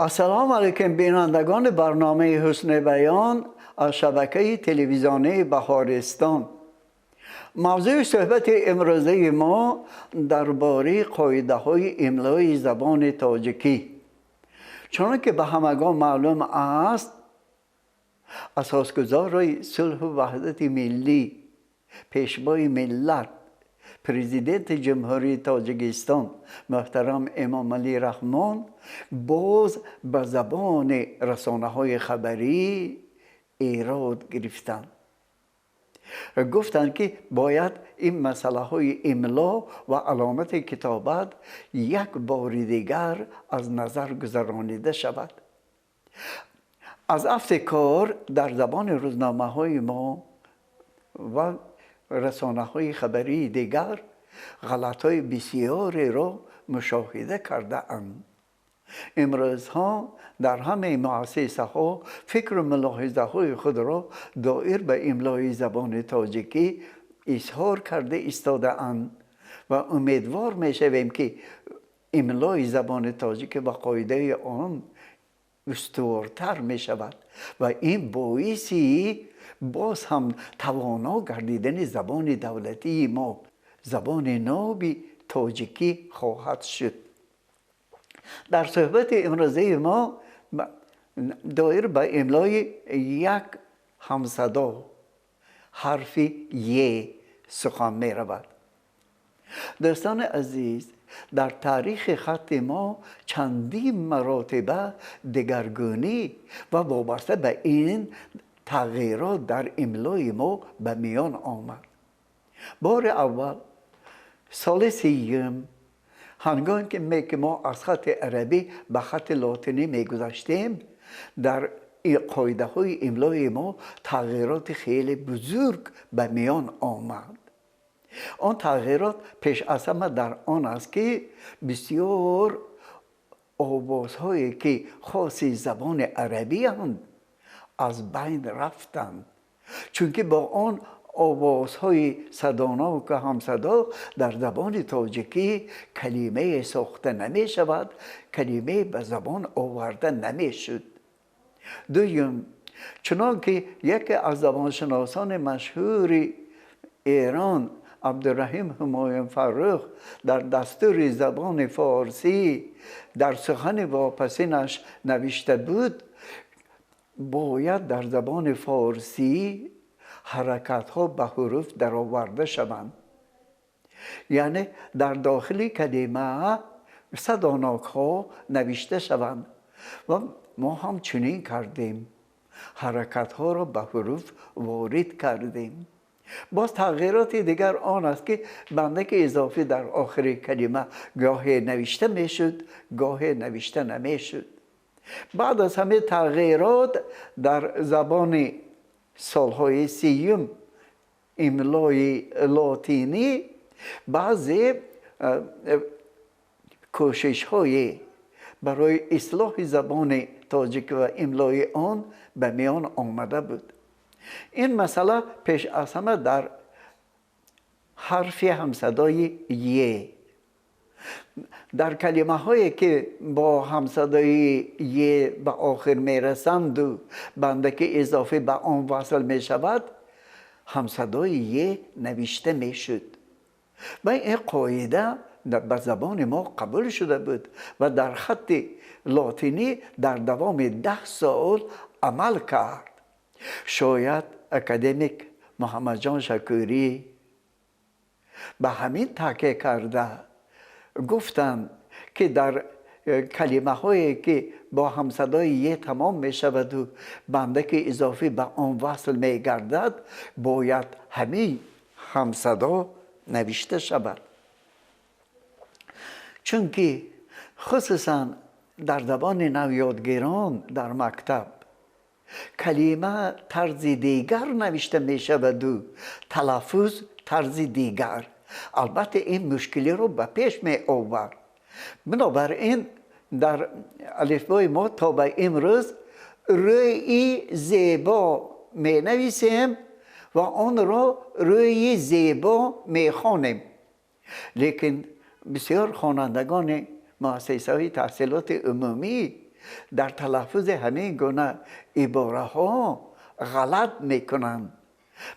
Ассалому алайкум, бинандагони барномаи Ҳусни баён аз шабакаи телевизионии Баҳористон. Мавзӯи суҳбати имрӯзаи мо дар бораи қоидаҳои имлои забони тоҷикӣ. Чунон ки ба ҳамагон маълум аст, асосгузори сулҳу ваҳдати миллӣ, пешвои миллат, Президенти Ҷумҳурии Тоҷикистон муҳтарам Эмомалӣ Раҳмон боз ба забони расонаҳои хабарӣ эрод гирифтанд. Гуфтанд, ки бояд ин масъалаҳои имло ва аломати китобат як бори дигар аз назар гузаронида шавад. Аз афти кор дар забони рӯзномаҳои мо ва расонаҳои хабарии дигар ғалатҳои бисёреро мушоҳида кардаанд. Имрӯзҳо дар ҳамаи муассисаҳо фикру мулоҳизаҳои худро доир ба имлои забони тоҷикӣ изҳор карда истодаанд ва умедвор мешавем, ки имлои забони тоҷикӣ ва қоидаи он устувортар мешавад ва ин боиси боз ҳам тавоно гардидани забони давлатии мо, забони ноби тоҷикӣ хоҳад шуд. Дар суҳбати имрӯзаи мо доир ба имлои як ҳамсадо, ҳарфи е, сухан меравад. Дӯстони азиз, дар таърихи хатти мо чандин маротиба дигаргунӣ ва вобаста ба ин тағйирот дар имлои мо ба миён омад. Бори аввал соли 30-юм, ҳангоме ки мо аз хатти арабӣ ба хатти лотинӣ мегузаштем, дар қоидаҳои имлои мо тағйироти хеле бузург ба миён омад. Он тағйирот пеш аз ҳама дар он аст, ки бисёр овозҳое, ки хоси забони арабианд, аз байн рафтанд, чунки бо он овозҳои садоноку ҳамсадо дар забони тоҷикӣ калимае сохта намешавад, калимае ба забон оварда намешуд. Дуюм, чунон ки яке аз забоншиносони машҳури Эрон, Абдураҳим Ҳумоюн Фаррух, дар дастури забони форсӣ дар сухани вопасинаш навишта буд, бояд дар забони форсӣ ҳаракатҳо ба ҳуруф дароварда шаванд, яъне дар дохили калима садонокҳо навишта шаванд. Ва мо ҳам чунин кардем, ҳаракатҳоро ба ҳуруф ворид кардем. Боз тағйироти дигар он аст, ки бандаки изофӣ дар охири калима гоҳе навишта мешуд, гоҳе навишта намешуд. Баъд аз ҳамин тағйирот дар забони солҳои 30-юм имлои лотинӣ баъзе кӯшишҳое барои ислоҳи забони тоҷик ва имлои он ба миён омада буд. Ин масъала пеш аз ҳама дар ҳарфи ҳамсадои е, дар калимаҳое, ки бо ҳамсадои е ба охир мерасанду бандаки изофӣ ба он васл мешавад, ҳамсадои е навишта мешуд. Ва ин қоида ба забони мо қабул шуда буд ва дар хатти лотинӣ дар давоми 10 сол амал кард. Шояд академик Муҳаммадҷон Шакурӣ ба ҳамин такя карда гуфтанд, ки дар калимаҳое, ки бо ҳамсадои е тамом мешаваду бандаки изофӣ ба он васл мегардад, бояд ҳамин ҳамсадо навишта шавад. Чунки хусусан дар забони навёдгирон дар мактаб Калима тарзи дигар навишта мешаваду талаффуз тарзи дигар. Албатта ин мушкилиро ба пеш меовард. Бинобар ин дар алифбои мо то ба имрӯз рӯи зебо менависем ва онро рӯи зебо мехонем. Лекин бисёр хонандагони муассисаҳои таҳсилоти умумӣ дар талаффузи ҳамин гуна ибораҳо ғалат мекунанд.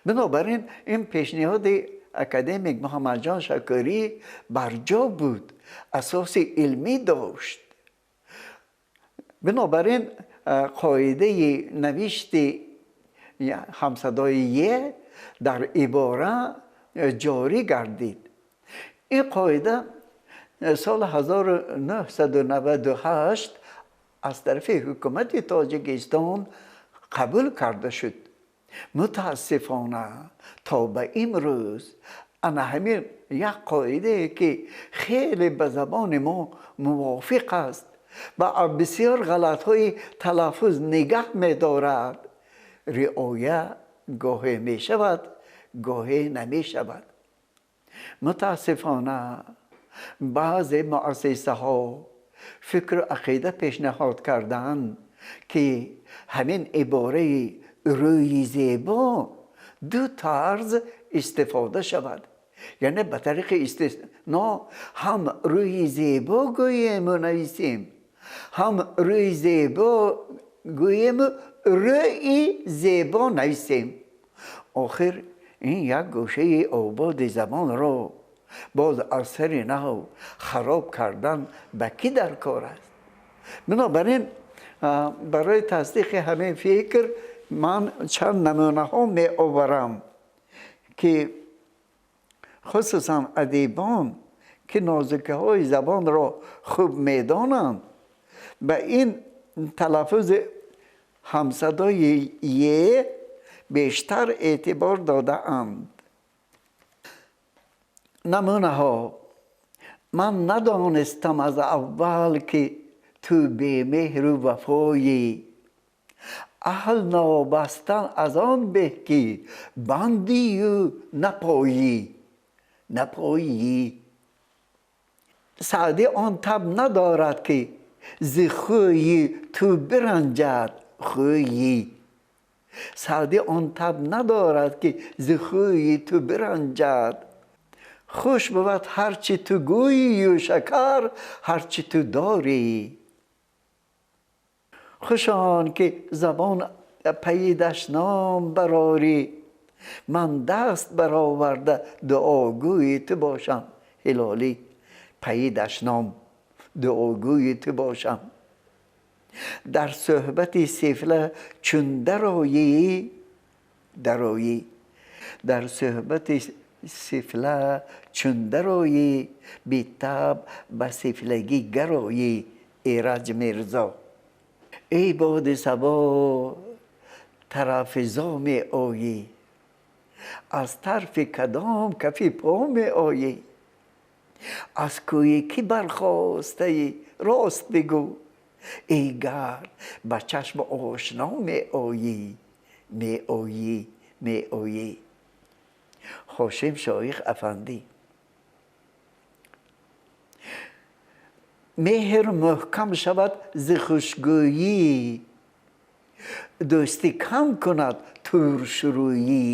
Бинобар ин ин пешниҳоди академик Муҳаммадҷон Шакурӣ барҷо буд, асоси илмӣ дошт. Бинобар ин қоидаи навишти ҳамсадои е дар ибора ҷорӣ гардид. Ин қоида соли 1998 аз тарафи ҳукумати Тоҷикистон қабул карда шуд. Мутаассифона то ба имрӯз ана ҳамин як қоидае ки хеле ба забони мо мувофиқ аст ва бисёр ғалатҳои талаффуз нигаҳ медорад, риоя гоҳе мешавад, гоҳе намешавад. Мутаассифона баъзе муассисаҳо фикру ақида пешниҳод карданд, ки ҳамин ибораи рӯи зебо ду тарз истифода шавад. Яъне ба тариқи истисно ҳам рӯи зебо гӯему нависем, ҳам рӯи зебо гӯему рӯи зебо нависем. Охир ин як гӯшаи ободи забонро боз аз сари нав хароб кардан ба кӣ дар кор аст? Бинобар ин барои тасдиқи ҳамин фикр ман чанд намунаҳо меоварам, ки хусусан адибон, ки нозукиҳои забонро хуб медонанд, ба ин талаффузи ҳамсадои е бештар эътибор додаанд. Намунаҳо: ман надонистам аз аввал, ки ту бемеҳру вафоӣ, аҳл нобастан аз он беҳ, ки бандию напоӣ, напоӣ. Саъдӣ он таб надорад, ки зи хӯи ту биранҷад хӯйӣ. Саъдӣ он таб надорад, ки зи хӯи ту биранҷад. Хуш бувад ҳарчи ту гӯию шакар ҳарчи ту дорӣ. Хуш он ки забон пайи дашном барорӣ, ман даст бароварда дуогӯи ту бошам. Ҳилолӣ, пайи дашном дуогӯи ту бошам. Дар суҳбати сифла чун дароӣ, дароӣ, дар суҳбати сифла чун дароӣ, битаб ба сифлагӣ гароӣ. Эраҷ Мирзо. Эй боди сабо, тарафизо меоӣ, аз тарфи кадом кафи по меоӣ? Аз кӯи кӣ бархостаӣ, рост бигӯ, эй гард ба чашм ошно меоӣ, меоӣ, меоӣ. Ҳошим Шоиқ Афандӣ. Меҳр муҳкам шавад зи хушгӯйӣ, дӯстӣ кам кунад туршрӯйӣ.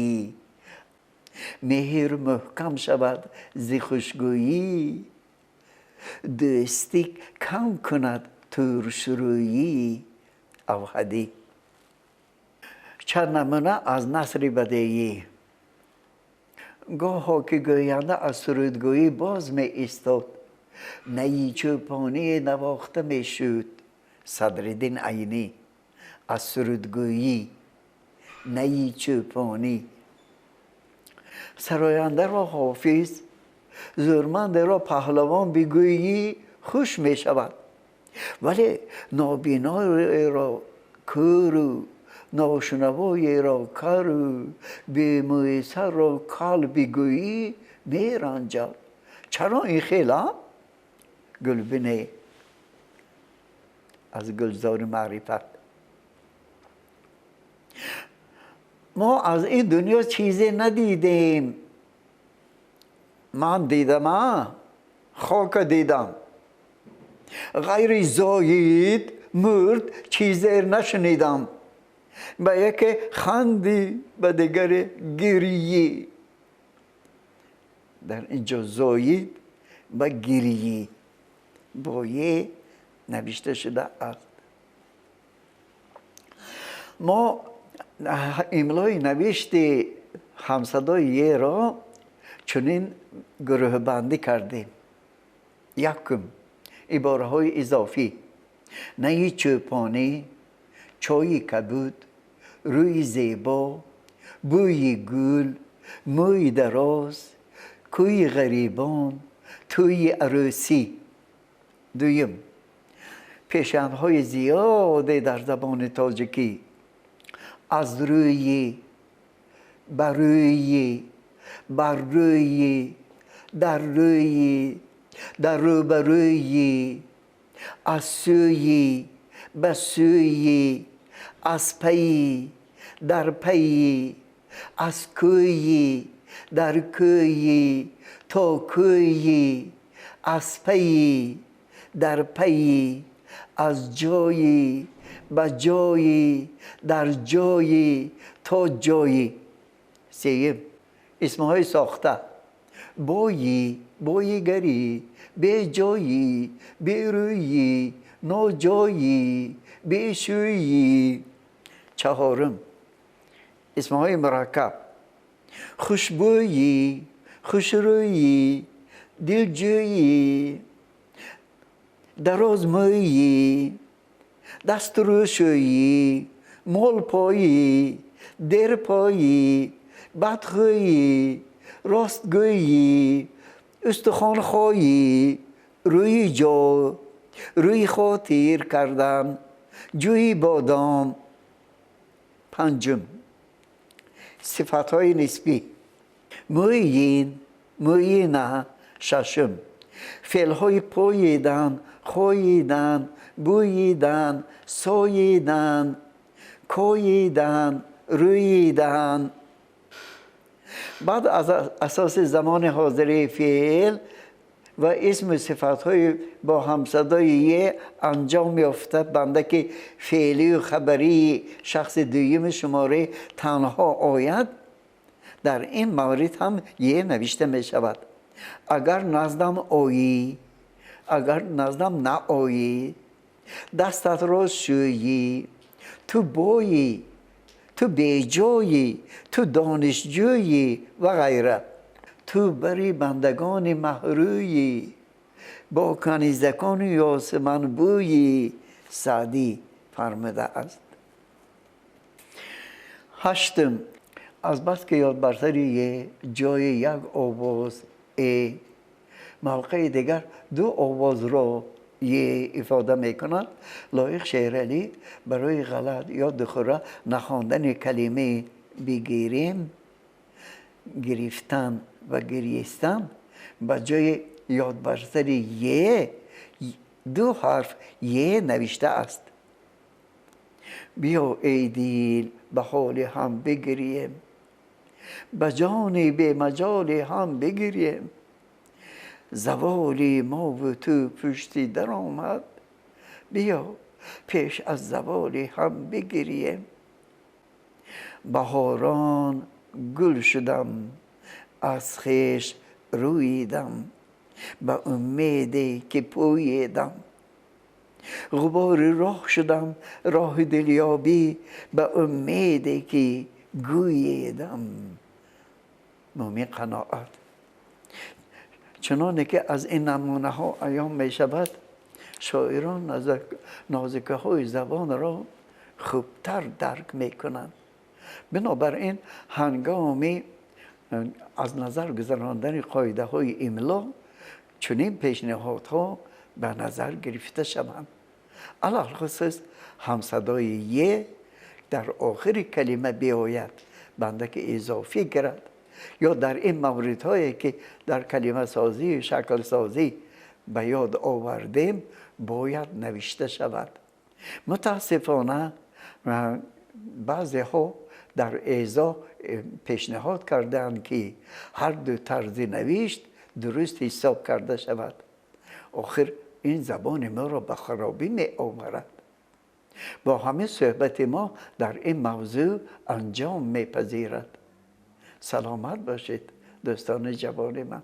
Меҳр муҳкам шавад зи хушгӯйӣ, дӯстӣ кам кунад туршрӯйӣ. Авҳадӣ. Чанд намуна аз насри бадеӣ. Гоҳо ки гӯянда аз сурудгӯӣ боз меистод, наи чӯпоние навохта мешуд. Садриддин Айнӣ. Аз сурудгӯӣ наи чӯпонӣ. Сарояндаро ҳофиз, зӯрмандеро паҳлавон бигӯйӣ, хуш мешавад, вале нобиноеро кӯру, ношунавоеро кару, бемӯйсарро кал бигӯйӣ, меранҷад. Чаро ин хел? Гулбине аз Гулзори маърифат. Мо аз ин дунё чизе надидем. Ман дидам, хока дидам. Ғайри зоид мурд чизе нашунидам. Ба яке хандӣ, ба дигаре гирйӣ. Дар инҷо зоид ва гирйӣ бо е навишта шудааст. Мо имлои навишти ҳамсадои е-ро чунин гурӯҳбандӣ кардем. Якум, ибораҳои изофӣ: наи чӯпонӣ, чойи кабуд, рӯи зебо, бӯи гул, мӯи дароз, кӯи ғарибон, тӯи арӯсӣ. Дуюм, пешандҳои зиёде дар забони тоҷикӣ: аз рӯи, ба рӯи, бар рӯи, дар рӯи, дар рӯбарӯи, аз сӯи, ба сӯи, аз пайи, дар пайи, аз кӯи, дар кӯи, то кӯи, аз пайи, дар пайи, аз ҷойи, ба ҷойи, дар ҷойи, то ҷойи. Сеюм, исмҳои сохта: боӣ, боигарӣ, беҷоӣ, берӯйӣ, ноҷоӣ, бешӯйӣ. Чаҳорум, исмҳои мураккаб: хушбӯйӣ, хушрӯйӣ, дилҷӯйӣ, дарозмӯйӣ, дастрӯшӯйӣ, молпоӣ, дерпоӣ, бадхӯйӣ, ростгӯйӣ, устухонхоҳӣ, рӯи ҷо, рӯи хотир кардан, ҷӯи бодом. Панҷум, сифатҳои нисбӣ: мӯйин, мӯйина. Шашум, феълҳои поидан, хоидан, бӯидан, соидан, коидан, рӯидан. Баъд аз асоси замони ҳозираи феъл ва исму сифатҳои бо ҳамсадои е анҷом ёфта бандаки феълию хабарии шахси дуюми шумораи танҳо ояд, дар ин маврид ҳам е навишта мешавад. Агар наздам оӣ, агар наздам наоӣ, дастатро шӯйӣ, ту боӣ, ту беҷоӣ, ту донишҷӯйӣ ва ғайра. Ту бари бандагони маҳрӯйӣ, бо канизакони ёсаманбӯйӣ, Саъдӣ фармудааст. Ҳаштум, азбаски ёдбарсари е ҷои як овоз э, мавқеи дигар ду овозро е ифода мекунад, Лоиқ Шералӣ барои ғалат ё духура нахондани калимаи бигирем, гирифтан ва гиристан ба ҷои ёдбарсари е ду ҳарф е навиштааст. Биё эй дил, ба ҳоли ҳам бигирем, ба ҷони бемаҷоли ҳам бигирем. Заволи мову ту пушти даромад, биё пеш аз заволи ҳам бигирем. Баҳорон гул шудам, аз хеш рӯидам, ба умеде ки пӯедам. Ғубори роҳ шудам, роҳи дилёбӣ, ба умеде ки гӯедам. Мӯмин Қаноат. Чуноне ки аз ин намунаҳо аён мешавад, шоирон нозикаҳои забонро хубтар дарк мекунанд. Бинобар ин ҳангоми аз назар гузарондани қоидаҳои имло чунин пешниҳодҳо ба назар гирифта шаванд. Алалхусус ҳамсадои е дар охири калима биояд, бандаки изофӣ гирад, ё дар ин мавридҳое ки дар калимасозию шаклсозӣ ба ёд овардем, бояд навишта шавад. Мутаассифона, баъзеҳо Дар эзоҳ пешниҳод кардаанд, ки ҳар ду тарзи навишт дуруст ҳисоб карда шавад. Охир ин забони моро ба харобӣ меоварад. Бо ҳамин суҳбати мо дар ин мавзӯъ анҷом мепазирад. Саломат бошед, дӯстони ҷавони ман.